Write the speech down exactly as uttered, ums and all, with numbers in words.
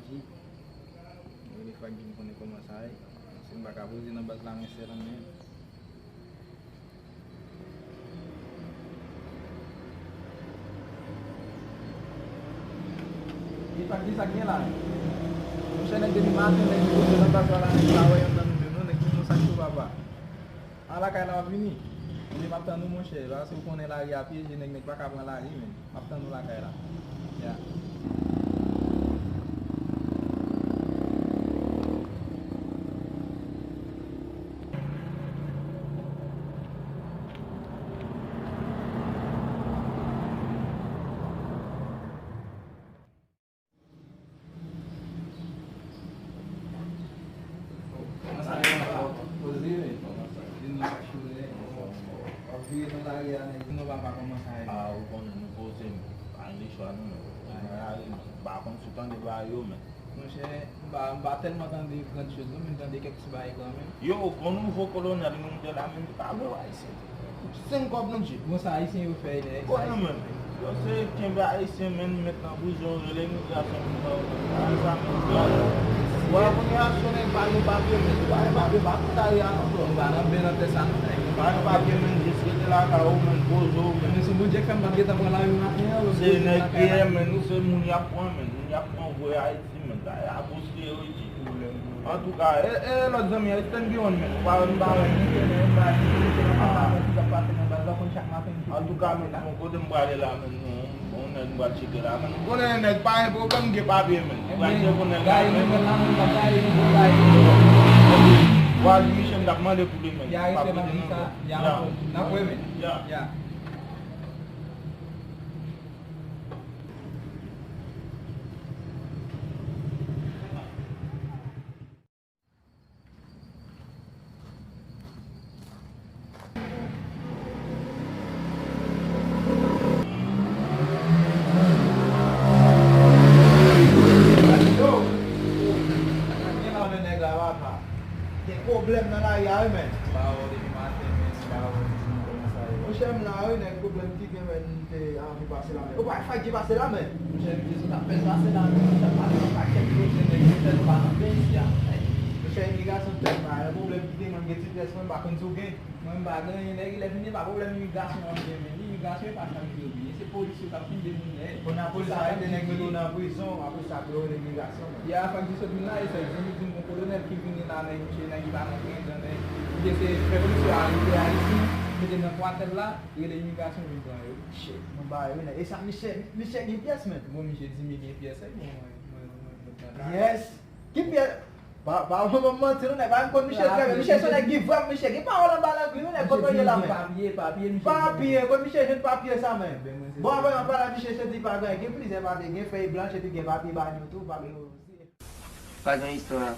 Di, rele Frank di m konnen kòman sa ye. Si m pa ka poze nan baz la, men sèl anmè. E pa ki sa k gen la. Monchè, nèg depi maten, nèg yo poze nan baz la, nèg pa wè yonn nan nou menm non, nèg di nou sa k sou papa. A lakay la w ap vini. Ebyen m ap tann ou monchè, paske ou konnen lari a pyeje, nèg, nèg pa ka pran lari, men. M ap tann ou lakay la. Ya. Kòman sa ye, papa? Poze, men. Kòman sa ye? Di nou sa k sou lè. W ap vire nan lari a, nèg. Di nou, papa, kòman sa ye? A, ou konnen nou poze, men. Pa gen chwa, non, men. Nan lari, men. M pa konn si w tande bagay yo, men. Monchè, m pa, m pa tèlman tande gran choz, non, men m tande kèk ti bagay kanmenm. Yo, gon nouvo kolonèl ki moute la, men li pa vle wè Ayisyen. Senk kòb nan je. Bon, sa Ayisyen yo fè, nèg. Konnen, men. Yo se kenbe Ayisyen, men, met nan prizon, rele imigrasyon pou nan, nan sa, men. Bon, kounye a, si yon nèg pa gen papye, men, si pa gen papye, pa kite lari a non, bro. M pa nan, men nan tè sa, non, nèg. Pa gen papye, men, jis rete lakay ou, men, poze w, men. Men sou Bondye k fè m pa t gentan pran lari maten an, se nèg ki ye, men, se moun y ap pran, men, moun y ap pran voye Ayiti. Men, sa e aposteri, ti pwoblèm. Antouka, e, e, lòt zanmi an, Ethan Guiron, men, ou pa wè m pa wè li, men, m pa di, men, se nan kontak mwen ki t ap pase nan baz la, konn chak maten, m toujou pase la. Antouka, men, bon, kote m prale la, men, bon, bon, nèg m pral tcheke la, men, ou konnen nèg pa gen pwoblèm, gen papye, men. Ou pral tcheke nèg la, men. Ebyen, gaye nouvèl la, men, m p ap gaye nouvo bagay. Vwal Michel, m t ap mande pou li, men. Ya, rete, m ap di sa, ya, n ap wè, men. Ya. Ya. Yo! Gen pwoblèm nan lari a, wi, men. M pa wè w depi maten, men, m pa wè w, di m kòman sa ye. Monchè, m la, wi, nèg, pwoblèm ki gen, men, m te anvi pase la, men. Ou pa fè ki pase la, men. Monchè, m te sot ap pèse pase la, men, m t ap pale yon pakèt koze, nèg, yo fè nou pa nan peyi a. Monchè, imigrasyon tèt pa, yon pwoblèm ki gen, mwen, m gen ti pyès mwen, m pa konn si w gen. Mwen, m pa gen anyen, nèg, lè fini, pa pwoblèm imigrasyon an gen, men. Imigrasyon, e pa sa m vle di. Se polis yo k ap kite moun nèt. Kounye a polis arete nèg, mete w nan prizon, apre sa pou yo rele imigrasyon, men. Ya, fòk di sot vin la, e sèl zanmi di m gon kolonèl ki vini la, nèg, misye nèg li pa nan prizon, nèg. Misye se fè polis yo arete Ayisyen, mete nan kwatèl la, rele imigrasyon vin pran yo. Shit, nou ba yo, nèg. E sa, misye, misye gen pyès, men. Bon, misye di m li gen pyès, e bon, mwen, mwen, mwen, mwen pran la. Yes! Ki pyès? Pa, pa, pa ban m manti, non, nèg, pa m konn misye trè byen. Misye se nèg ki vrèman, misye gen pawòl anba lang li, wi, nèg, kote w ye la, men. Papye, papye, misye. Papye, kote misye jwenn papye sa, men. Bon, apre, anba la, misye se di pa gen, gen plizyè papye, gen fèy blanch, epi gen papye banyo tou, papye osi. Pa gen istwa.